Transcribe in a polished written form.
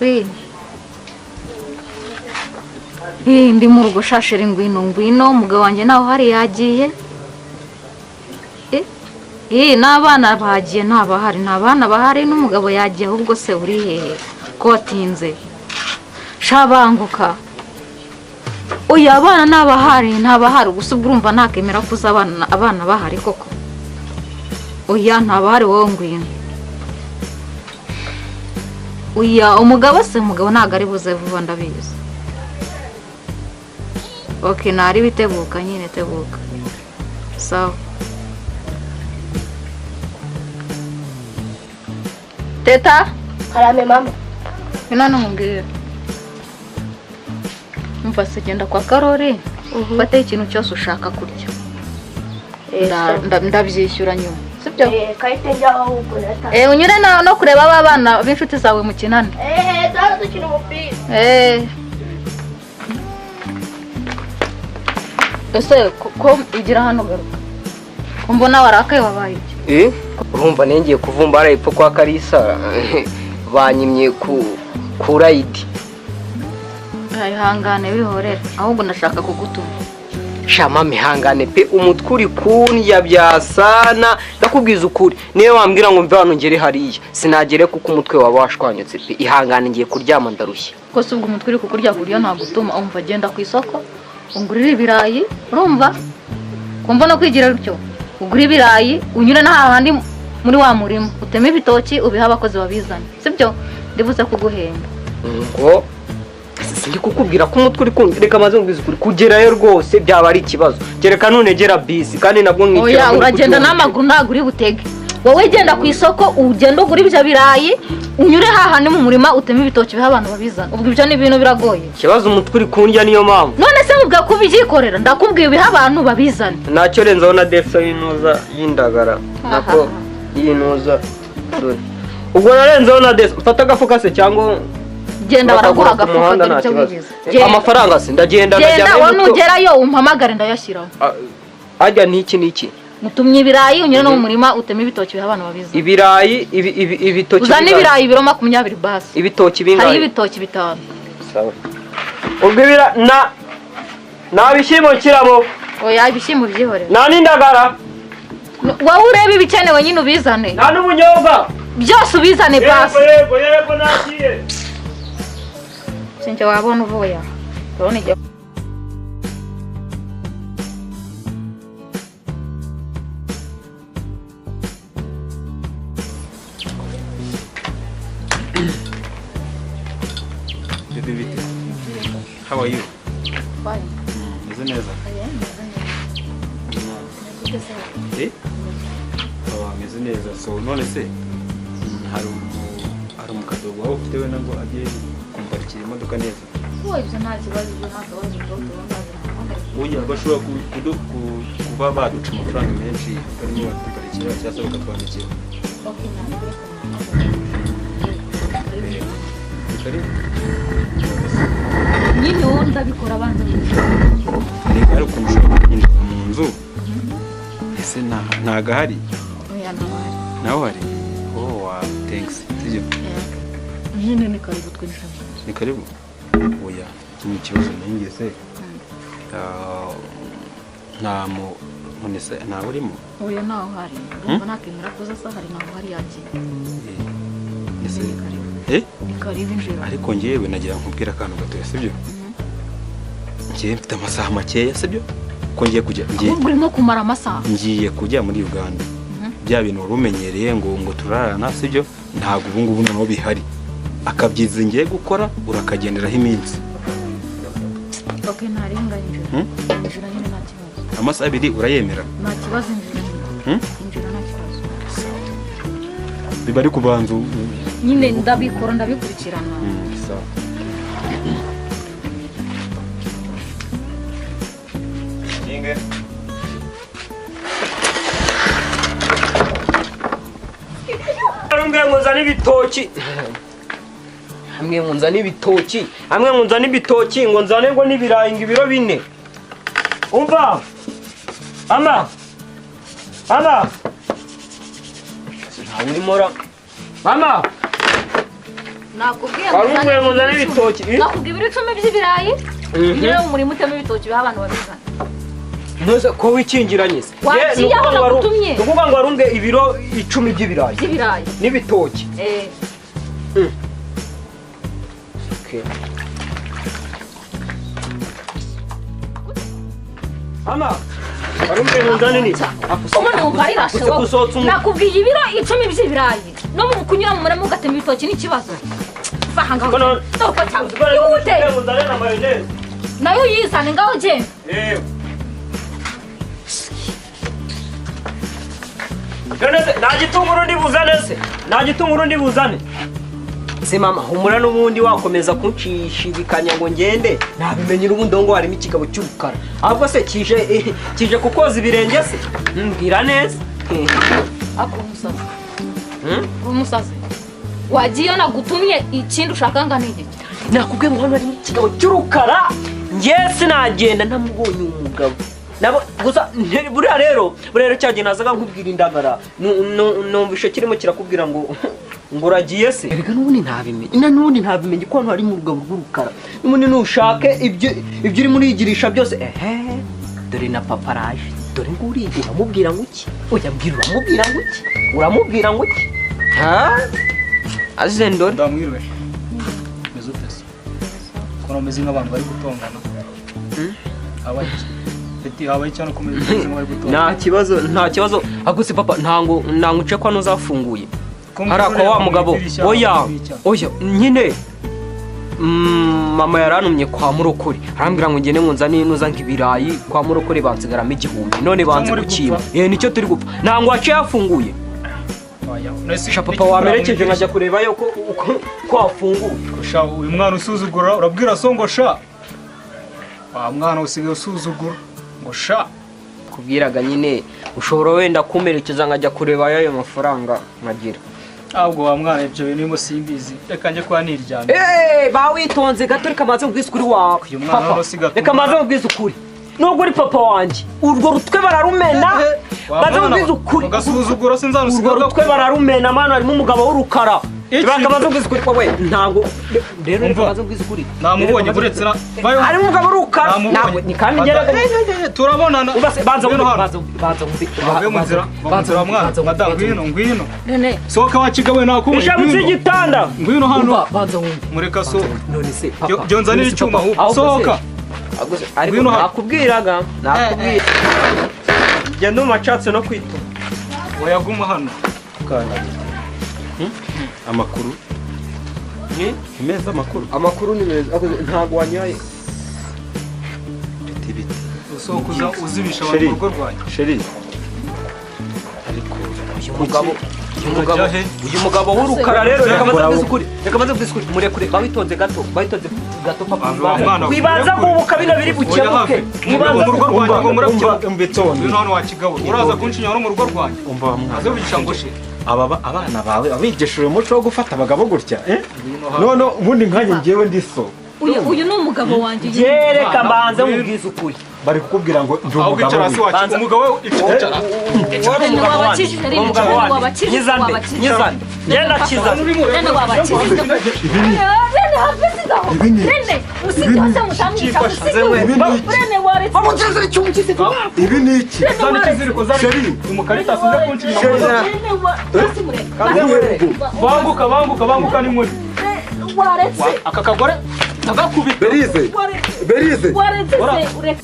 Oui. Ndi mu rugo shasheri ngwino ngwino umugabo wanjye naho hari yagiye. N'abana bagiye ntabahari ntabana bahari n'umugabo yagiye ahubwo se uri hehe ko watinze shabanguka. Oya abana nabahari ntabahari gusa ubwo urumva ntakemera kuza abana bahari koko. Oya ntabahari wowe ngwino. Oya umugabo se umugabo ntago ari buze vuba ndabizi. Okay nari bitebuka nyine tebuka. Sawa. Teta? Karame mama. Nana nkubwira. Umva se genda kwa Karori. Ufate ikintu cyose ushaka kurya. Ndabyishyura nyuma. Sibyo? Kahite njya aho ugura. Unyure no kureba aba bana b'inshuti zawe mukinana. Dara dukina umupira. Ese ko igira hano garuka. Ko mbona warakaye wabaye iki? Urumva nengeye kuvumba ara ipfo kwa Karisa banyimye ku rayidi. Ihangane bihorera ahubwo ndashaka kugutuma. Shama mihangane pe umutwe uri kundya byasana ndakubwiza ukuri niyo wambwira ngo mve hano ngere hariya sinagere kuko umutwe waba washwanyutse pe ihangane ngiye kuryama ndarushye. Ko se ubwo umutwe uri kukurya kurya ntagutuma umva genda ku isoko ungurira ibirayi urumva kumva no kwigira rutyo ugura ibirayi unyure n'ahandi muri wa murimo uteme ibitoki ubiha abakozi babizana sibyo ndibuze kuguhemba. Ngo sindi kukubwira ko umutwe uri kumva reka maze ngwize ukuri kugerayo rwose byaba ari ikibazo kereka nunegera bisi kandi nabwo nkikira. Oya uragenda n'amaguru ntago uri butege wowe genda ku isoko ugenda ugura ibyo birayi unyure hahandi mu murima uteme ibitoki biha abantu babizana ubwo ibyo ni ibintu biragoye. Ikibazo umutwe uri kundya niyo mpamvu. None se mubwa kubyikorera ndakubwiye biha abantu babizana. Ntacyo renzaho na defso y'inuza y'indagara nako y'inuza dore ubwo narenzaho na defso mfata agafuka se cyangwa genda baraguha agafuka dore ibyo wibiza. Amafaranga se ndagenda ndajya wowe nugerayo umpamagare ndayashyiraho. Ajya niki niki mutumye ibirayi unyure no mu murima uteme ibitoki biha abantu babizana. Ibirayi ibitoki uzana ibirayi biro 20 basi. Ibitoki bingahe? Hari ibitoki bitanu. Sawa. Ubwo ibira na bishyimbo kirabo. Oya ibishyimbo byihorera. Na n'indagara. Wowe urebe ibikenewe nyine ubizane. Na n'ubunyobwa. Byose ubizane basi. Yego yego nakiye. Sinjye wabona uvuye. Urabona igihe How are you? Fine. Meze neza? Oh, meze neza. So none se hari umukadogo wawe ufite we nabwo agiye kumparikira imodoka neza? Oh, ibyo nta kibazo, ibyo nta kibazo tubona. Oya bashobora kuba baduca amafaranga menshi barimo baduparikira cyangwa se bakatwandikira. Okay, ntabwo. Nyine wowe ndabikora abanza reka ari ukuntu ushobora kwinjira mu nzu ese ntago ahari? Oya ntahari. Nawe hari? Oh wow, thanks. Sibyo? Nyine ni karibu twinjira mu nzu. Ni karibu? Oya ni ikibazo ningeze nta munese ntawe urimo? Oya ntawe uhari. Urumva nakemera kuza se hari ntawe uhari yagiye. Ese ni karibu injira. Ariko ngewe nagira nkubwira akantu gatoya sibyo? Ngiye mfite amasaha makeya sibyo? Ko ngiye kujya ngiye ahubwo urimo kumara amasaha. Ngiye kujya muri Uganda. Bya bintu wari umenyereye ngo turarana sibyo? Ntabwo ubu ngubu noneho bihari. Akabyizi ngiye gukora urakagenderaho iminsi. Okay ntarenga injira. Injira nyine nta kibazo. Amasaha abiri urayemera? Nta kibazo injira. Injira nta kibazo. Biba ari kubanza nyine ndabikora ndabikurikirana. Sawa. Inge. Hamwe nzana ibitoki. Hamwe nzana ibitoki. Hamwe nzana ibitoki ngo nzane ngo n'ibirayi ngo ibiro 4. Umva. Mama. Mama. Ntawe urimo ra. Mama. Nakubwiye ngo uzane ibitoki. Nakubwiye ibiro 10 by'ibirayi. Niwe umurimo utema ibitoki biha abantu babizana. Nose ko wikingiranye se? Ye nukuvuga ngo warunge ibiro 10 by'ibirayi. By'ibirayi. N'ibitoki. Okay. Ama warumbe nzane ni. Umuntu umva irashe. Nakubwiye ibiro 10 by'ibirayi. No mu kunyura mu murimo ugatema ibitoki n'ikibazo. Fahanga. Ndoko cyangwa. Yute. Nayo yizane ngaho je. None nta gitunguru ndibuzane se? Nta gitunguru ndibuzane. Se mama humura n'ubundi wakomeza kunshishibikanya ngo ngende nabimenye ubundi ngo harimo ikigabo cy'urukara. Ahubwo se kije kukoza ibirenge se? Mbwira neza. Ako umusazi. Umusazi. Wagiye nagutumye ikindi ushaka ngana igiki? Nakubwiye ngo hano harimo ikigabo cy'urukara. Nge sinagenda ntamubonye umugabo. Nabo gusa buriya rero cyagiye nazaga nkubwira indagara numvishe kirimo kirakubwira ngo uragiye se. Erega n'ubundi ntabimenye. Na n'ubundi ntabimenye ko hano hari mu rugabo rw'urukara. N'ubundi nushake ibyo uri murigirisha byose dore na papa araje. Dore nguri uramubwira ngo iki? Oya mbwira uramubwira ngo iki? Uramubwira ngo iki? Ha? Aze ndore. Ndamwirwe. Meze ute se? Ko nameze nk'abantu bari gutongana. Abaye habaye cyane komeza bari gutongana. Nta kibazo. Aguse papa ntango ntanguce ko nuzafunguye. Harakwa wa mugabo. Oya nyine mama yarantumye kwa murokore. Arambwira ngo ngende nkunza ninuza nk'ibirayi kwa murokore bansigaramo 1000. None banze gukima. Nicyo turi gupfa. Ntango wace yafunguye. Sha papa wamerekeje nkajya kureba yo ko afunguye. Sha uyu mwana usuzugura urabwira so ngo sha. Wa mwana usigaye usuzugura ngo sha. Kubwiraga nyine ushobora wenda kumerekeza nkajya kureba ayo mafaranga nkagira. Ahubwo wa mwana ibyo bintu birimo simbizi. Reka njye kwa niryamye. Ba witonze gato reka maze nkubwize ukuri wawe. Papa reka maze nkubwize ukuri. Nubwo uri papa wanjye urwo rutwe bararumena. Baze nkubwize ukuri. Ugasuzugura sinzarusiga. Urwo rutwe bararumena mwana harimo umugabo w'urukara. Reka maze nkubwize ukuri wowe ntabwo rero reka maze nkubwize ukuri. Namubonye buretse na harimo umugabo w'urukara. Ntabwo ni kandi ngera turabonana. Banza banza mwana madamu ngwino. Sohoka wa kigawe nakubonye. Ishabutse igitanda. Ngwino hano. Banza wumve. Mureka so. None se papa. Byo nzanira icyuma ahubwo. Sohoka. Ariko nakubwiraga nakubwira. Njye ndumva nshatse no kwituma. Oya guma hano. Amakuru ni meza amakuru. Amakuru ni meza. Ntago wanyaye. Biti. Usohoka uzibisha abantu mu rugo rwanjye. Sheri. Ariko uyu mugabo w'urukara rero reka maze nkubwize ukuri. Murekure bawitonze gato papa. Wibanza gubuka bino biri bukemuke. Mubanza mu rugo rwanjye ngo murabyumva. Mbitonde. Ngwino hano wa kigabo. Uraza kunshinya no mu rugo rwanjye. Umva mwana. Azobigisha ngo she. Aba abana bawe abigishije umuco wo gufata abagabo gutya none ubundi nkanjye ngewe ndi so. Uyu ni umugabo wanjye. Yereka mbanze nkubwize ukuri. Bari kukubwira ngo ndi umugabo wawe. Umugabo we icara. Umugabo wabakijije. Nyizande. Ngenda kiza. Nene wabakijije. Nene hafisigaho. Nene usigaze mutamwica usigaze. Nene waretse. Ibi ni iki? Zani kiziriko zani. Umukarita asize kunshinya. Nene Banguka banguka banguka ni muri. Waretse. Aka kagore ndagakubita. Berize. Berize. Waretse se ureka.